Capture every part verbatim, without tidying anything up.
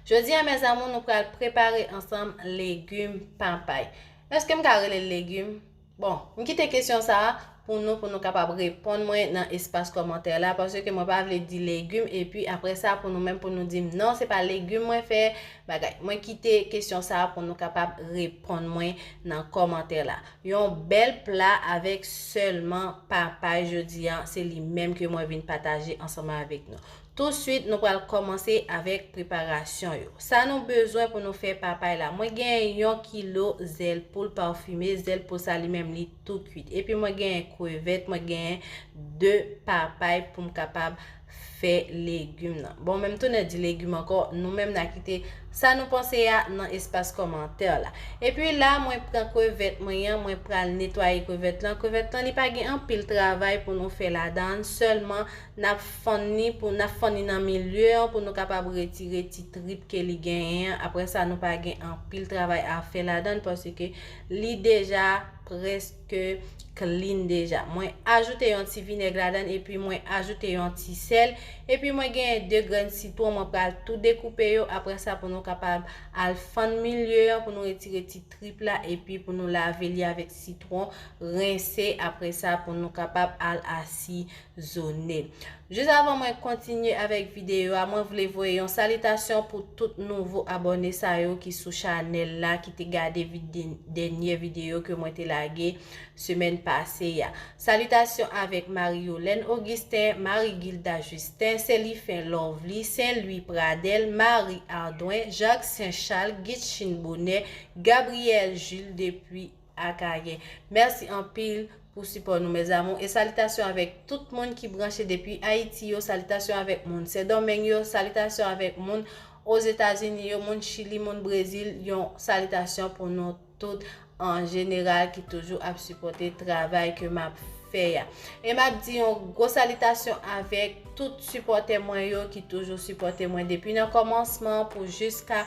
Jodi a, mes amours, nou pral prepare ansanm legim papay. Èske m ka rele l legim? Bon, m kite kesyon sa a pou nou, pou nou kapab reponn mwen nan espas kòmantè la, paske mwen pa vle di legim, epi apre sa, pou nou menm, pou nou di m, "Non, se pa legim mwen fè," bagay. Mwen kite kesyon sa a pou nou kapab reponn mwen nan kòmantè la. Yon bèl pla avèk sèlman papay jodi a, se li menm ke mwen vin pataje ansanm avèk nou. Touswit, nou pral kòmanse avèk preparasyon yo. Sa nou bezwen pou nou fè papay la. Mwen genyen yon kilo zèl poul pafime, zèl poul sa li menm li tou kwit. Epi mwen genyen krevèt, mwen genyen de papay pou m kapab fè legim nan. Bon, menm tounen di legim ankò, nou menm n a kite sa nou panse a nan espas kòmantè la. Epi la, mwen pran krevèt mwen an, mwen pral netwaye krevèt lan. Krevèt lan, li pa gen anpil travay pou nou fè ladan l, sèlman n ap fann li pou, n ap fann li nan milye an pou nou kapab retire ti trip ke li genyen an. Apre sa, nou pa gen anpil travay a fè ladan l paske li deja prèske clean deja. Mwen ajoute yon ti vinèg ladan l, epi mwen ajoute yon ti sèl, epi mwen genyen de grenn sitwon, mwen pral tou dekoupe yo. Apre sa, pou nou kapab al fann milye an, pou nou retire ti trip la, epi pou nou lave li avèk sitwon, rense, apre sa, pou nou kapab al asizonnen. Jis avan mwen kontinye avèk videyo a, mwen vle voye yon salitasyon pou tout nouvo abòne sa yo ki sou chanèl la, ki te gade vid-, dènye videyo ke mwen te lage semèn pase a. Salitasyon avèk Marie Yolène Augustin, Marie Gilda Justin, Célifen Lovely, Saint Louis Pradel, Marie Ardouin, Jacques Saint Charles, Gitchin Bonheur, Gabriel Jules depi Akayè. Mèsi anpil pou sipò nou, mes amours. E salitasyon avèk tout moun ki branche depi Ayiti yo. Salitasyon avèk moun Sendomeng yo. Salitasyon avèk moun Ozetazini yo, moun Chili, moun Brezil. Yon salitasyon pou nou tout an jeneral ki toujou ap sipòte travay ke m ap fè a. E m ap di yon gwo salitasyon avèk tout sipòtè mwen yo ki toujou sipòte mwen depi nan kòmansman pou jiska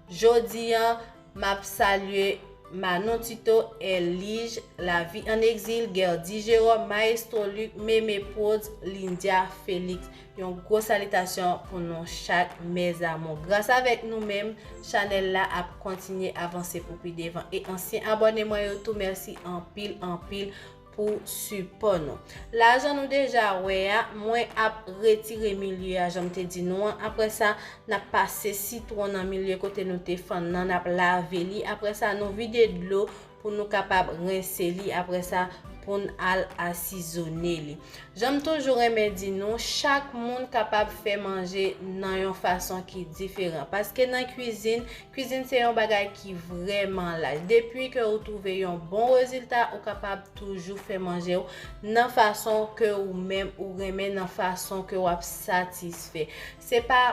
jodi an. M ap salye Manon Tito, Elij, Lavi an Egzil, Gerdy Jerome, Maestro Luc, Meme Prodz, Lindia Félix. Yon gwo salitasyon pou nou chak, mes amours. Gras avèk nou menm, chanèl la ap kontinye avanse pou pi devan. E ansyen abòne mwen yo tou, mèsi anpil, anpil pou sipò nou. La, jan nou deja wè a, mwen ap retire milye a, jan m te di nou an. Apre sa, n ap pase sitwon nan milye kote nou te fann nan, n ap lave li. Apre sa, nou vide dlo pou nou kapab rense li. Apre sa, pou n al asizonnen li. Jan m toujou renmen di nou, chak moun kapab fè manje nan yon fason ki diferan. Paske nan kwizin, kwizin se yon bagay ki vrèman laj. Depi ke ou twouve yon bon rezilta, ou kapab toujou fè manje w nan fason ke ou menm ou renmen, nan fason ke w ap satisfè. Se pa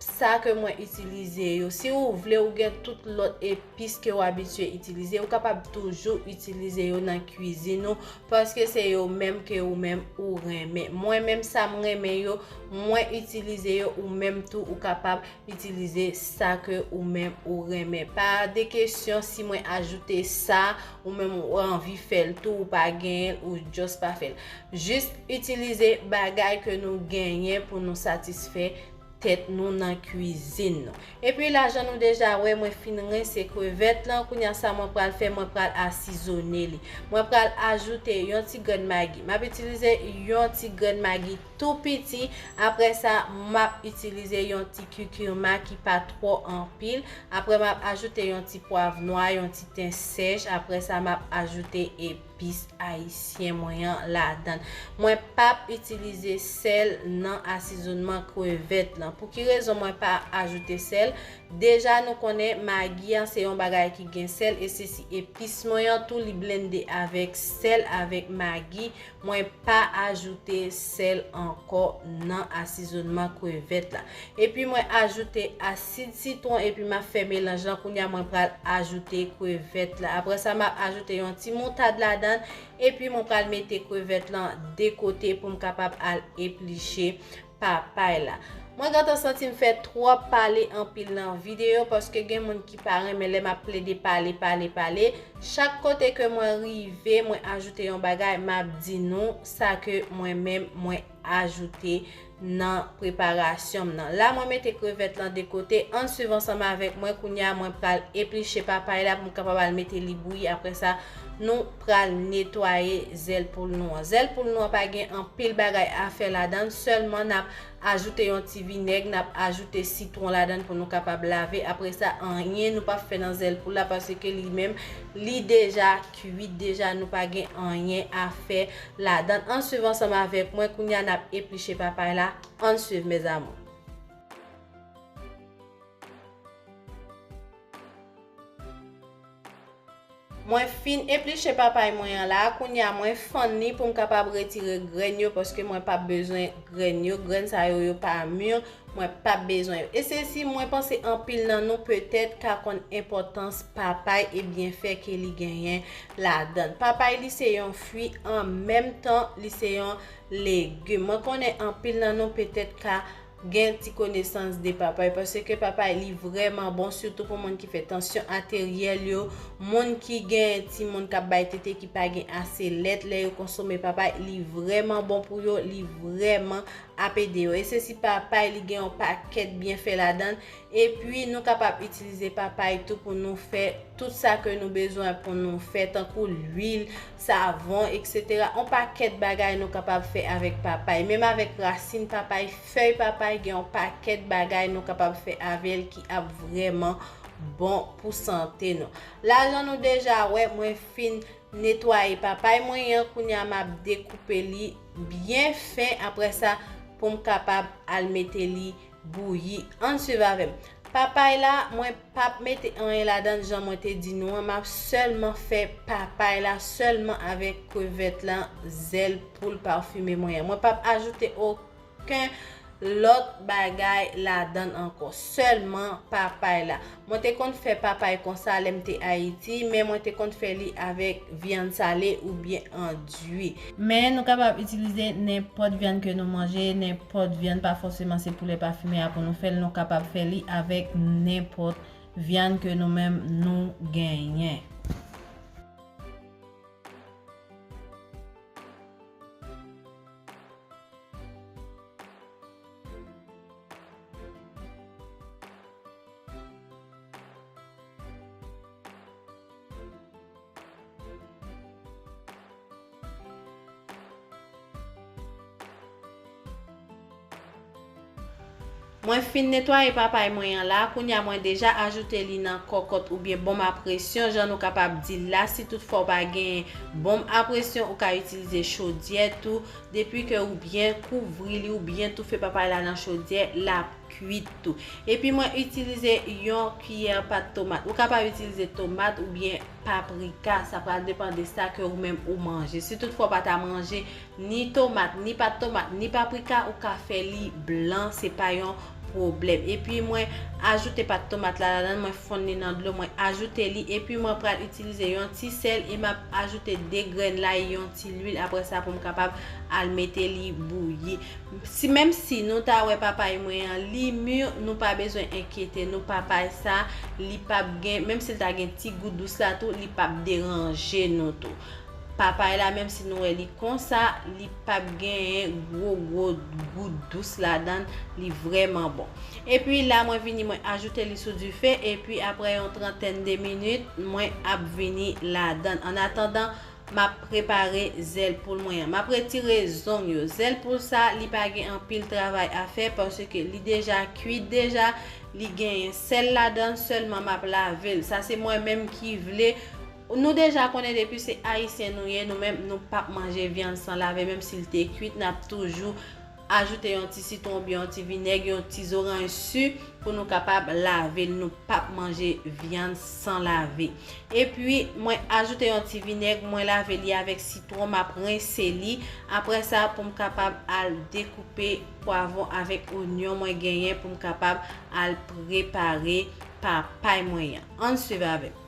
sa ke mwen itilize yo. Si ou vle, ou gen tout lòt epis ke w abitye itilize, ou kapab toujou itilize yo nan kwizin ou, paske se yo menm ke ou menm ou renmen. Mwen menm, sa m renmen yo, mwen itilize yo, ou menm tou, ou kapab itilize sa ke ou menm ou renmen. Pa de kesyon si mwen ajoute sa, ou menm ou anvi fè l tou, ou pa genyen l, ou just pa fè l. Jis itilize bagay ke nou genyen pou nou satisfè tèt nou nan kwizin nou. Epi la, jan nou deja wè, mwen fin rense krevèt lan. Kounye a, sa mwen pral fè, mwen pral asizonnen li. Mwen pral ajoute yon ti grenn magi. M ap itilize yon ti grenn magi tou piti. Apre sa, m ap itilize yon ti kikirma ki pa twò anpil. Apre, m ap ajoute yon ti pwav nwa, yon ti ten sèch. Apre sa, m ap ajoute epis ayisyen mwen an ladan l. Mwen p ap itilize sèl nan asizonnman krevèt lan. Pou ki rezon mwen pa ajoute sèl? Deja, nou konnen magi a se yon bagay ki gen sèl, e se si epis mwen an tou, li blende avèk sèl, avèk magi. Mwen pa ajoute sèl ankò nan asizonnman krevèt la. Epi mwen ajoute asid sitwon, epi m ap fè melanj lan. Kounye a, mwen pral ajoute krevèt la. Apre sa, m ap ajoute yon ti moutad ladan l, epi mwen pral mete krevèt lan de kote pou m kapab al epliche papay la. Mwen gentan santi m fè twòp pale anpil nan videyo, paske gen moun ki pa renmen lè m ap plede pale, pale, pale. Chak kote ke mwen rive, mwen ajoute yon bagay, m ap di nou sa ke mwen menm mwen ajoute nan preparasyon m nan. La, mwen mete krevèt lan de kote. Ann swiv ansanm avèk mwen. Kounye a, mwen pral epliche papay la pou m kapab al mete li bouyi. Apre sa, nou pral netwaye zèl poul nou an. Zèl poul nou an pa gen anpil bagay a fè ladan l, sèlman n ap ajoute yon ti vinèg, n ap ajoute sitwon ladan l pou nou kapab lave. Apre sa, anyen nou p ap fè nan zèl poul la, paske li menm, li deja kwit deja, nou pa gen anyen a fè ladan l. Ann swiv ansanm avèk mwen, kounye a n ap epliche papay la. Ann swiv, mes amours. Mwen fin epliche papay mwen an la, kounye a mwen fann li pou m kapab retire grenn yo, paske mwen p ap bezwen grenn yo. Grenn sa yo, yo pa mi, mwen p ap bezwen yo. E se si mwen panse anpil nan nou petèt ka konn enpòtans papay e byenfè ke li genyen ladan l. Papay li se yon fwi, an menm tan li se yon legim. Mwen konnen anpil nan nou petèt ka gen ti konesans de papay, paske papay li vrèman bon, sitou pou moun ki fè tansyon ateryèl yo, moun ki gen timoun k ap bay tete ki pa gen ase lèt, lè yo konsome papay, li vrèman bon pou yo, li vrèman ap ede yo. E se si papay li gen yon pakèt byenfè ladan l, epi nou kapab itilize papay tou pou nou fè tout sa ke nou bezwen pou nou fè, tankou lwil, savon, etsetera. On pakèt bagay nou kapab fè avèk papay. Menm avèk rasin papay, fèy papay, gen on pakèt bagay nou kapab fè avè l ki ap vrèman bon pou sante nou. La, jan nou deja wè, mwen fin netwaye papay mwen an, kounye a m ap dekoupe li byen fen. Apre sa, pou m kapab al mete li bouyi. Ann swiv avè m. Papay la, mwen p ap mete anyen ladan l, jan mwen te di nou an. M ap sèlman fè papay la sèlman avèk krevèt lan, zèl poul pafime mwen an. Mwen p ap ajoute okenn lòt bagay ladan l ankò, sèlman papay la. Mwen te konn fè papay konsa lè m te Ayiti, men mwen te konn fè li avèk vyann sale oubyen andui. Men nou kapab itilize nenpòt vyann ke nou manje, nenpòt vyann, pa fòseman se poulè pafime a pou nou fè l, nou kapab fè li avèk nenpòt vyann ke nou menm nou genyen. Mwen fin netwaye papay mwen an la, kounye a mwen deja ajoute li nan kòkòt oubyen bonm a presyon, jan nou kapab di l la. Si toutfwa w pa gen bonm a presyon, ou ka itilize chodyè tou, depi ke ou byen kouvri li, ou byen toufe papay la nan chodyè, l ap kwit tou. Epi mwen itilize yon kiyè pat tomat. Ou kapab itilize tomat oubyen paprika, sa pral depann de sa ke ou menm ou manje. Si toutfwa w pa ta manje ni tomat, ni pat tomat, ni paprika, ou ka fè li blan, se pa yon pwoblèm. Epi mwen ajoute pat tomat la ladan l, mwen fonn li nan dlo, mwen ajoute li, epi mwen pral itilize yon ti sèl e m ap ajoute de grenn lay, yon ti lwil, apre sa pou m kapab al mete li bouyi. Si, menm si nou ta wè papay mwen an, li mi, nou pa bezwen enkyete nou, papay sa, li p ap gen, menm si l ta gen ti gou dous la tou, li p ap deranje nou tou. Papay la, menm si nou wè li konsa, li p ap genyen gwo, gwo gou dous ladan l, li vrèman bon. Epi la, mwen vini, mwen ajoute li sou dife, epi apre yon trantèn de minit, mwen ap vini ladan l. Annatandan, m ap prepare zèl poul mwen an. M ap retire zong yo. Zèl poul sa, li pa gen anpil travay a fè, paske li deja kwit deja, li genyen sèl ladan l, sèlman m ap lave l. Sa se mwen menm ki vle. Nou deja konnen depi se Ayisyen nou ye, nou menm, nou p ap manje vyann san lave, menm si l te kwit, n ap toujou ajoute yon ti sitwon oubyen yon ti vinèg, yon ti zoranj si pou nou kapab lave l. Nou p ap manje vyann san lave. Epi, mwen ajoute yon ti vinèg, mwen lave li avèk sitwon, m ap rense li. Apre sa, pou m kapab al dekoupe pwavwon avèk onyon mwen genyen pou m kapab al prepare papay mwen an. Ann swiv avè m.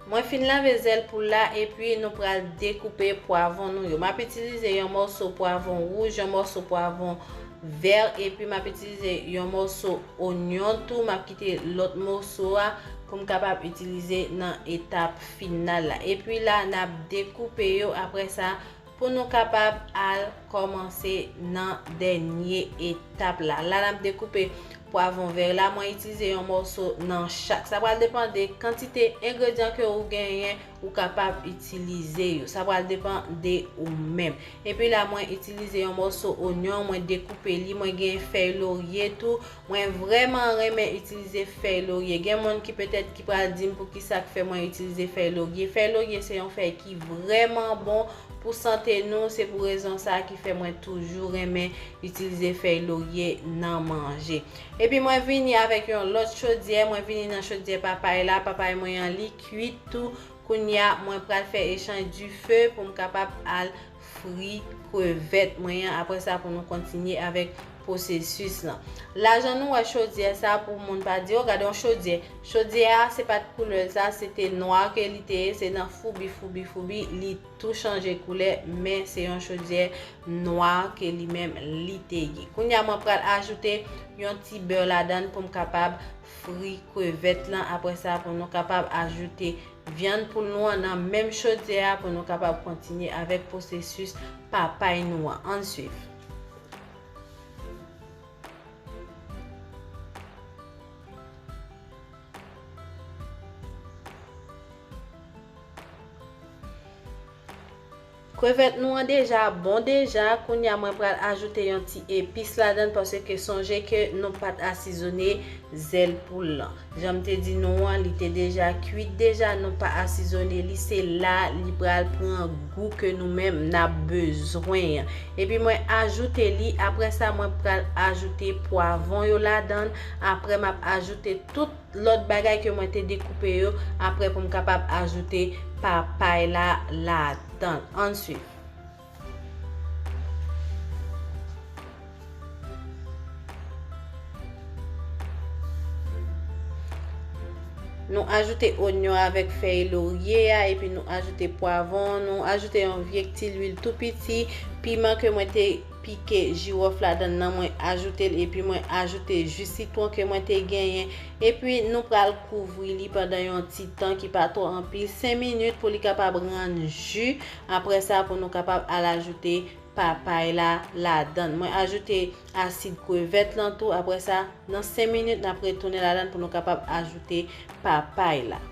Mwen fin lave zèl poul la, epi nou pral dekoupe pwavwon nou yo. M ap itilize yon mòso pwavwon wouj, yon mòso pwavwon vè, epi m ap itilize yon mòso onyon tou. M ap kite lòt mòso a pou m kapab itilize nan etap final la. Epi la, n ap dekoupe yo. Apre sa, pou nou kapab al kòmanse nan dènye etap la. La, n ap dekoupe pwavwon vè la. Mwen itilize yon mòso nan chak. Sa pral depann de kantite engredyan ke ou genyen, ou kapab itilize yo. Sa pral depann de ou menm. Epi la, mwen itilize yon mòso onyon, mwen dekoupe li, mwen gen fèy lorye tou. Mwen vrèman renmen itilize fèy lorye. Gen moun ki petèt ki pral di m poukisa k fè mwen itilize fèy lorye. Fèy lorye se yon fèy ki vrèman bon pou sante nou. Se pou rezon sa ki fè mwen toujou renmen itilize fèy lorye nan manje. Epi mwen vini avèk yon lòt chodyè. Mwen vini nan chodyè papay la. Papay mwen an, li kwit tou. Kounye a, mwen pral fè echanj dife pou m kapab al fri krevèt mwen an. Apre sa, pou nou kontinye avèk pwosesis lan. La, jan nou wè chodyè sa, pou moun pa di, "O, gade yon chodyè." Chodyè a, se pa t koulè l sa, se te nwa ke li te ye, se nan foubi, foubi, foubi, li tou chanje koulè, men se yon chodyè nwa ke li menm li te ye. Kounye a, mwen pral ajoute yon ti bè ladan l pou m kapab fri krevèt lan. Apre sa, pou nou kapab ajoute vyann poul nou an nan menm chodyè a pou nou kapab kontinye avèk pwosesis papay nou an. Ann swiv. Krevèt nou an deja bon deja. Kounye a, mwen pral ajoute yon ti epis ladan l, paske sonje ke nou pa t asizone zèl poul lan. Jan m te di nou an, li te deja kwit deja, nou pa asizone li, se la li pral pran gou ke nou menm n ap bezwen an. Epi mwen ajoute li, apre sa mwen pral ajoute pwavwon yo ladan l, apre m ap ajoute tout lòt bagay ke mwen te dekoupe yo, apre pou m kapab ajoute papay la ladan l. Ann swiv. Nou ajoute onyon avèk fèy lorye a, epi nou ajoute pwavwon, nou ajoute yon vye ti lwil tou piti, piman ke mwen te pike jiwòf ladan nan, mwen ajoute l, epi mwen ajoute ji sitwon ke mwen te genyen, epi nou pral kouvri li pandan yon ti tan ki pa twò anpil, senk minit pou li kapab rann ji. Apre sa, pou nou kapab al ajoute papay la ladan l. Mwen ajoute asid krevèt lan tou. Apre sa, nan senk minit, n ap retounen ladan l pou nou kapab ajoute papay la.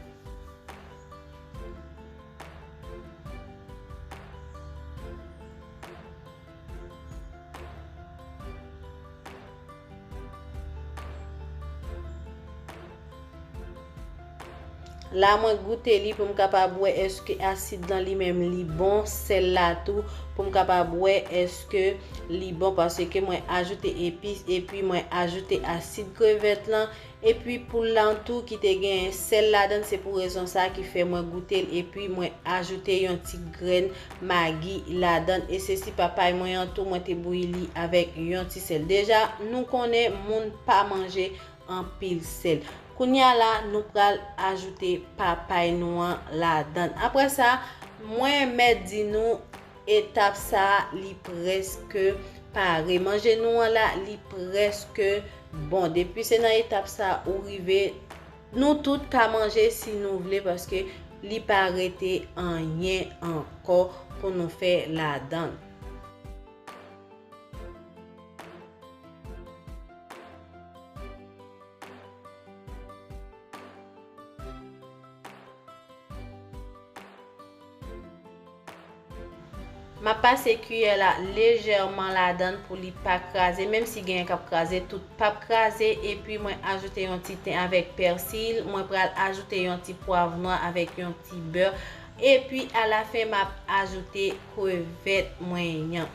La, mwen goute li pou m kapab wè èske asid lan li menm li bon, sèl la tou, pou m kapab wè èske li bon, paske mwen ajoute epis, epi mwen ajoute asid krevèt lan, epi poul lan tou ki te gen sèl ladan l, se pou rezon sa ki fè mwen goute l, epi mwen ajoute yon ti grenn magi ladan l, e sesi papay mwen an tou, mwen te bouyi li avèk yon ti sèl. Deja, nou konnen moun pa manje anpil sèl. Kounye a la, nou pral ajoute papay nou an ladan l. Apre sa, mwen mèt di nou, etap sa a, li prèske pare. Manje nou an la, li prèske bon. Depi se nan etap sa a ou rive, nou tout ka manje si nou vle, paske li pa rete anyen ankò pou nou fè ladan l. M ap pase kiyè la lejèman ladan l pou li pa kraze, menm si genyen k ap kraze, tout p ap kraze. Epi mwen ajoute yon ti ten avèk pèsi, mwen pral ajoute yon ti pwav nwa avèk yon ti bè. Epi alafen, m ap ajoute krevèt mwen an.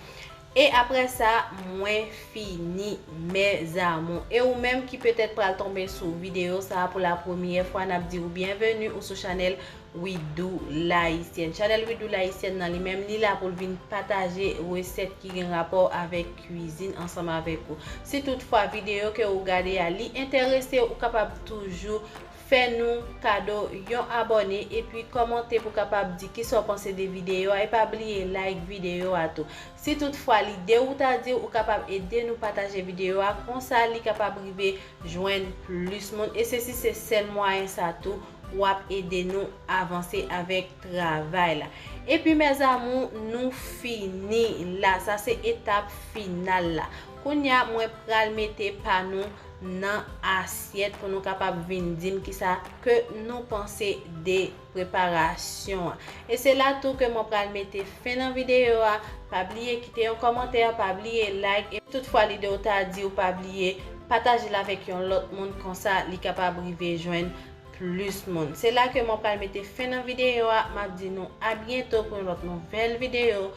E apre sa, mwen fini, mes amours. E ou menm ki petèt pral tonbe sou videyo sa a pou la premyè fwa, n ap di w byenveni, ou sou chanèl Widou Layisyèn. Chanèl Widou Layisyèn nan li menm, li la pou l vin pataje resèt ki gen rapò avèk kwizin ansanm avèk ou. Si toutfwa videyo ke ou gade a, li enterese w, ou kapab toujou fè nou kado yon abòne epi kòmante pou kapab di kisa w panse de videyo a, e pa bliye like videyo a tou. Si toutfwa lide ou ta di ou kapab ede nou pataje videyo a, konsa li kapab rive jwenn plis moun, e se si se sèl mwayen sa tou w ap ede nou avanse avèk travay la. Epi mes amours, nou fini la, sa se etap final la. Kounye a mwen pral mete pa nou nan asyèt pou nou kapab vin di m kisa ke nou panse de preparasyon an. E se la tou ke mwen pral mete fen nan videyo a. Pa bliye kite yon kòmantè, pa bliye like, e toutfwa lide ou ta di ou pa bliye pataje l avèk yon lòt moun, konsa li kapab rive jwenn plis moun. Se la ke mwen pral mete fen nan videyo a. M ap di nou a byento pou yon lòt nouvèl videyo.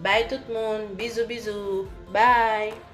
Bay tout moun, bizou bizou, bye.